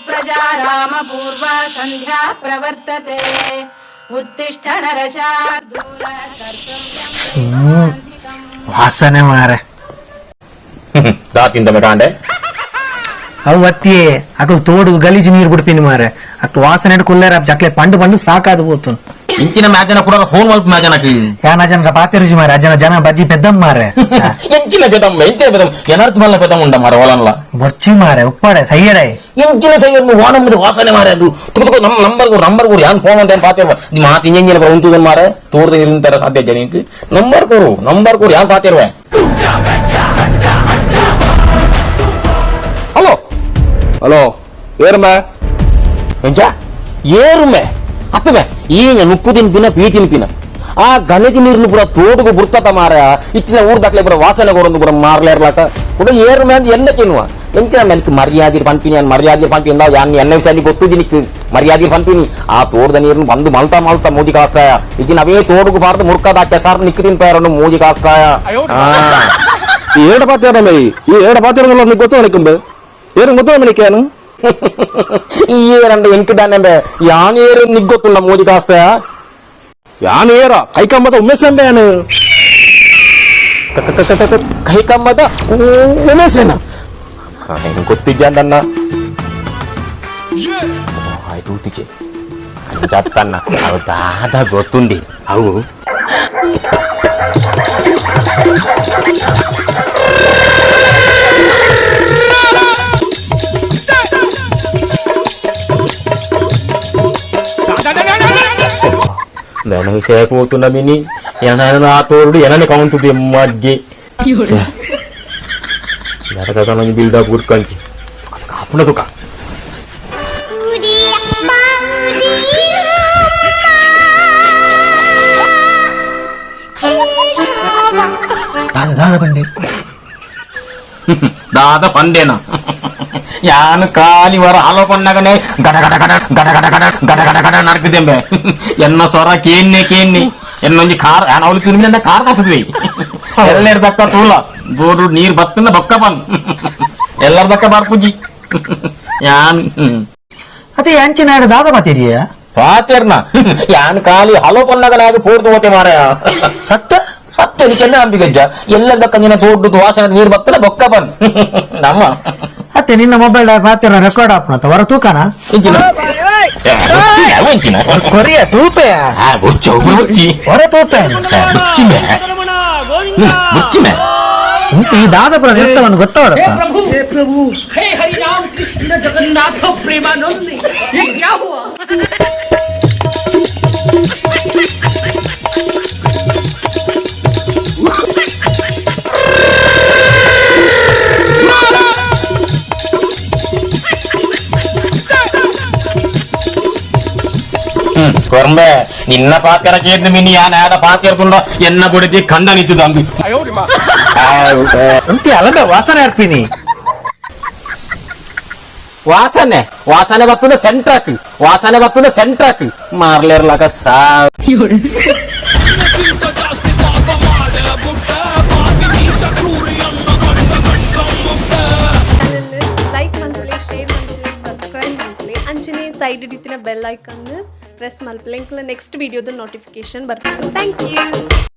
Supraja Rama Purva Sandhya ಪ್ರವರ್ತತೆ. ಉತ್ತಿಷ್ಠ ನರಶಾರ್ದೂಲ ಕರ್ತವ್ಯಂ. ವಾಸನೆ ಮಾರೆ. ದಾತಿಂದ ಕಾಂಡೆ. ಅವು ಅತ್ತಿಯೇ ಅಕಲ್ ತೋಡು ಗಲೀಜು ನೀರು ಬಿಡ್ಪಿನಿ ಮಾರೆ. ಅಕ್ ವಾಸನೆ ಕುಲ್ಲೇರ ಜಕ್ಲೆ ಪಂಡು ಪಂಡು ಸಾಕಾದು ಪೋತು. ಇಂಚಿನ ಮ್ಯಾಜನ ಕೂಡ ಫೋನ್ ಮಲ್ಪ ಮ್ಯಾಜನಕ್ಕೆ. ಯಾನ ಜನರ ಪಾತೆರುಜಿ ಮಾರೆ, ಅಜನ ಜನ ಬಜ್ಜಿ ಪೆದ್ದಮ್ ಮಾರೆ. ಎಂಚಿನ ಪೆದಮ್, ಎಂಚಿನ ಪೆದಮ್, ಎನರ್ಥ ಮಲ್ಲ ಪೆದಮ್ ಉಂಡ ಮಾರ ಒಲನ್ಲ. ಬೊರ್ಚಿ ಮಾರೆ, ಉಪ್ಪಾಡೆ ಸೈಯಡೆ. ಎಂಚಿನ ಸೈಯಡ್ ವಾನಮ್ಮದ ವಾಸನೆ ಮಾರೆ. ಅದು ತುಕ ನಮ್ಮ ನಂಬರ್ ನಂಬರ್ ಕೊರು, ಯಾನ್ ಫೋನ್ ಅಂತ ಪಾತಿರ್ವ. ನಿಮ್ಮ ಮಾತು ಇಂಜಿನ ಬರ ಉಂತುದನ್ ಮಾರೆ. ತೋರ್ದ ನೀರು ಸಾಧ್ಯ ಜನಕ್ಕೆ. ನಂಬರ್ ಕೊರು, ನಂಬರ್ ಕೊರು, ಯಾನ್ ಪಾತಿರ್ವೆ. ಹಲೋ. ಹಲೋ, ಏರಮ್ಮ. ಎಂಚ ಏರುಮೆ ಅತ್ತಮೆ, ಈ ನುಪ್ಪು ತಿನ್ಪಿನ ಪೀ ತಿನ್ಪಿನ ಆ ಗಣೇಜ ನೀರ್ನು ಪೂರ ತೋಡುಗು ಬುರ್ತತ ಮಾರ. ಇತ್ತಿನ ಊರ್ ದಾಖಲೆ ಪೂರ ವಾಸನೆ ಕೊಡೊಂದು ಪೂರ ಮಾರ್ಲೇರ್ಲಾಕ ಕೂಡ ಏರುಮೆ ಅಂತ ಎನ್ನ ತಿನ್ನುವ. ಎಂಚಿನ ನನಗೆ ಮರ್ಯಾದೆ ಪನ್ಪಿನಿ, ಯಾನ್ ಮರ್ಯಾದೆ ಪನ್ಪಿನಿ. ನಾವು ಯಾನ್ ಎನ್ನ ವಿಷಯ ಗೊತ್ತಿದ್ದೀನಿ, ನಿಕ್ಕು ಮರ್ಯಾದೆ ಪನ್ಪಿನಿ. ಆ ತೋಟದ ನೀರನ್ನು ಬಂದು ಮಲ್ತಾ ಮಲ್ತಾ ಮೂಜಿ ಕಾಸ್ತಾಯ. ಇಜ್ಜಿನ ಅವೇ ತೋಡುಗು ಬಾರ್ದು ಮುರ್ಕದ ಕೆಸಾರ್ ನಿಕ್ಕು ತಿನ್ಪಾರನ್ನು ಮೂಜಿ ಕಾಸ್ತಾಯ. ಈ ಏಡ ಪಾತೇರಮ್ಮ, ಈ ಏಡ ಪಾತೇರ ನಿಕ್ ಗೊತ್ತು ನಿಕ್ಕುಂಬ ಏರು ಗೊತ್ತು ನಿಕ್ಕೇನು. ಈ ಏರಂಡ ಎಂಕ್ ದಾನೆ, ಯಾನ್ ಏರು ನಿಗ್ಗೊತ್ತುಂಡ ಮೂಜಿ ಕಾಸ್ತಾಯ. ಯಾನ್ ಏರ ಕೈಕಂಬದ ಉಮ್ಮೆಸಂಬೆ ಯಾನು. ಕೈ ಕಂಬದ ಉಮೇಶನ ಏನು ಗೊತ್ತಿದ್ಯಾ ನನ್ನ ಆಯ್ತು ಊತಿಚೆ ಚತ್ತನ್ನ ಅವು ದಾದ ಗೊತ್ತುಂಡಿ ಅವು. నేను విషయ పోతున్నా మిని ఎన ఆ తోడు ఎనని కౌంతుంది మగ్గి ನರಕದ ಬಿಲ್ಡಪ್ ಗುಡ್ಕಂಚಿ ಕಾಪುಣ ತುಕ. ದಾದ ದಾದ ಬಂಡಿ. ದಾದ ಪಂಡೇನ, ಯಾನು ಖಾಲಿ ವರ ಹಲೋ ಪನ್ನಗನೆ ಗಡ ಗಡ ಗಡ ಗಡ ಗಡ ಗಡ ಗಡ ಗಡ ಗಡ ನಡಕಿದೆಂಬೆ. ಎನ್ನ ಸ್ವರ ಕೇನ್ನೆ ಕೇನ್ನಿ ಎನ್ನೊಂಜಿ ಕಾರ್ ಯಾನ್ ಅವಳು ತಿರುಮಿನ ಕಾರ್ ಕಾತದ್ವಿ. ಎಲ್ಲೆರ್ ದಕ್ಕ ತೂಲ ಬೋಡು ನೀರ್ ಬತ್ತನ ಬೊಕ್ಕ ಬನ್ ಎಲ್ಲರ ದಕ್ಕ ಬಾರ್ಪುಜಿ ಯಾನ್. ಅದೇ ಅಂಚಿನ ದಾದ ಮಾತೇರಿಯ. ಪಾತೇರ್ನ, ಯಾನ್ ಖಾಲಿ ಹಲೋ ಪನ್ನಗನೆ ಆಗಿ ಪೋರ್ದು ಹೋತೆ ಮಾರಾಯ. ಸತ್ತ. ಸತ್ಯ ನಿಕ್ಕೆಲ್ಲ ನಂಬಿಗಜ್ಜ, ಎಲ್ಲ ದಕ್ಕ ನಿನ್ನ ತೋಟದ್ದು ವಾಸನೆ ನೀರ್ ಬತ್ತನ ಬೊಕ್ಕ ಬನ್ ನಮ್ಮ. ಅತ್ತೆ ನಿನ್ನ ಮೊಬೈಲ್ ಮಾತೇರ ರೆಕಾರ್ಡ್ ಆಪ್ನತ ಹೊರ ತೂಕನ. ಇಂಚಿನ ಇಂಚಿನ ಕೊರಿಯ ತೂಪೆಯ. ಬುಚ್ಚ ಬುಚ್ಚಿ. ಹೊರ ತೂಪೆ. ಬುಚ್ಚಿಮೆ ಬುಚ್ಚಿಮೆ. ಇಂತ ಈ ದಾದಪುರ ನಿರ್ತ ಒಂದು ಗೊತ್ತಾವಡತ್ತ. प्रभु, हे हरि राम कृष्ण जगन्नाथ प्रेमानंद, ये क्या हुआ? ಕೊರ್ಂಬೆ ನಿನ್ನ ಪಾತ್ರ ಕೇಂದ್ರ ಮಿನಿ ಯಾನ್ ಆಡ ಪಾತ್ರ ಎನ್ನ ಬುಡತಿ ಕಂಡ ನಿಂತಿದ್ದು ಅಂದು. ಅಂತಿ ಅಲಂಬೆ ವಾಸನೆ ಅರ್ಪಿನಿ. ವಾಸನೆ ವಾಸನೆ ಬತ್ತುನ ಸೆಂಟ್ರಾಕ್, ವಾಸನೆ ಬತ್ತುನ ಸೆಂಟ್ರಾಕ್ ಮಾರ್ಲೇರ್ಲಾಕ ಸಾ. ಲೈಕ್ ಮಲ್ಪಲೆ, ಶೇರ್ ಮಲ್ಪಲೆ, ಸಬ್ಸ್ಕ್ರೈಬ್ ಮಲ್ಪಲೆ. ಅಂಚನೆ ಸೈಡ್ ಇತ್ತಿನ ಬೆಲ್ ಐಕನ್ ಪ್ರೆಸ್ ಮಲ್ಪಲೆ. ಇಂಕ್ಲ ನೆಕ್ಸ್ಟ್ ವಿಡಿಯೋದ ನೋಟಿಫಿಕೇಶನ್ ಬರ್ಪುಂಡು. Thank you.